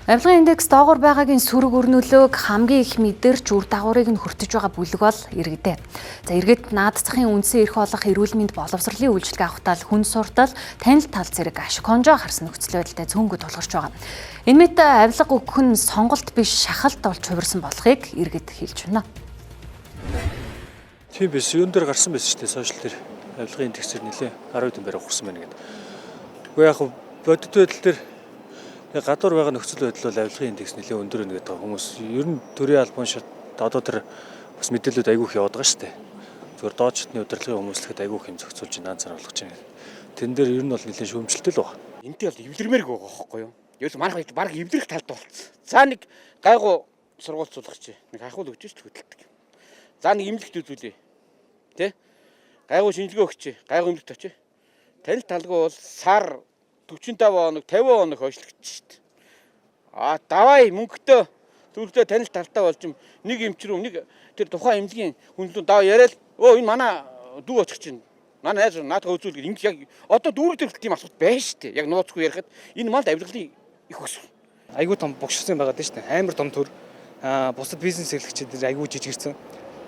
Авилгын индекс доогуур байгаагийн сөрөг өрнөлөөг хамгийн их мэдэрч үр дагаврыг нь хүртэж байгаа бүлэг бол иргэдээ. За, иргэд наад захын үндсэн эрх болох эрүүл мэнд, боловсролын үйлчилгээ авахтаа л хүн суртал, танил тал зэрэг ашиг хонжоо харсан нөхцөл байдалтай цөөнгүй тулгарч байгаа. Энэ мэт авилга өгөх нь сонголт биш, шахалт болж хувирсан болохыг иргэд хэлж байна. Тийм биш. Юун дээр гарсан байсан шүү дээ. Social дээр авилгын индексээр нэлээ 10 хэдэн байр ухарсан байна гэдэг. Гэхдээ яг бодит байдал дээр яг гадуур байгаа нөхцөл байдал бол авилгын индекс нэлээ өндөр байна гэдэг хүмүүс ер нь төрийн албан шат одоо тэр бас мэдээлэлүүд айгүй их яваад байгаа шүү дээ. Зүгээр доод шатны удирдлагын хүмүүслэхэд айгүй их юм зохицуулж байна, цаар болгож байна. Тэн дээр ер нь бол нэлээ шүүмжлэлтэй л байна. Энтэй бол эвлэрмээрг байгаа байхгүй юу? Ерөөс манайх баг эвлэрэх талд болцсон. За, нэг гайгуу сургууль чи. Нэг хахуул өгч ш хөдөлдөг. За, нэг эмнэлэгт үзүүлье. Тэ? Гайгуу шинжилгээ өгч. Гайгуу эмнэлэгт очие. Танил талгүй бол сар 45 хоног, 50 хоног хойшлогдож шít. А давай мөнгөтэй зүрхтэй танил талтай болж юм нэг эмч рүү, нэг тэр тухайн эмнэлгийн хүн лүү даа яриад, өө, энэ манай дүү очих чинь, манай найз наадгаа үзүүл гэх ингэж яг одоо дүүрэг дээр тийм асуудал байна шүү дээ. Яг нууцгүй ярихад энэ малд авилгалын их өс. Айгүй том богшсон байгаад байна шүү дээ. Амар том төр. Аа, бусад бизнес эрхлэгчид айгүй жижигэрсэн.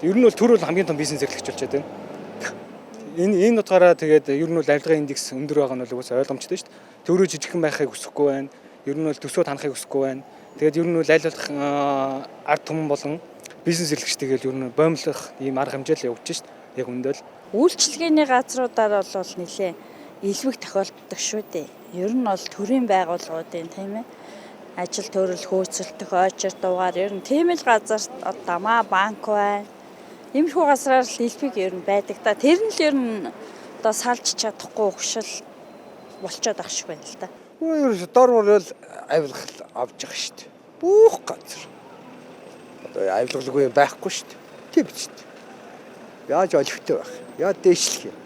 Ер нь бол төр бол хамгийн том бизнес эрхлэгч болчиход байна. Энэ утгаараа тэгээд ер нь бол авилгын индекс өндөр байгаа нь бол угаасаа ойлгомжтой шүү дээ. Төрөө жижигхэн байхыг хүсэхгүй байна. Ер нь бол төсөө танахыг хүсэхгүй байна. Тэгээд ер нь бол аль болох ард түмэн болон бизнес эрхлэгчтэйгээ ер нь боомлох ийм арга хэмжээл явуулж шүү дээ. Яг үндэ л. Үйлчилгээний газруудаар бол нэлээ элбэг тохиолддог шүү дээ. Ер нь бол төрийн байгууллагуудын, тийм ээ, ажил төрөл хөөцөлдөх, очир дугаар ер нь тийм л газар одоо банк байна. Иймэрхүү газраар л элбэг ер нь байдаг да. Тэр нь л ер нь одоо салж чадахгүй хөгшил болчоод ах шиг байна л да. Ерөөсө дор бол авилгал авч байгаа шүү дээ. Бүх газар. Одоо авилгалгүй юм байхгүй шүү дээ. Тийм биз дээ. Яаж олигтой байх? Яаж дээшлэх юм?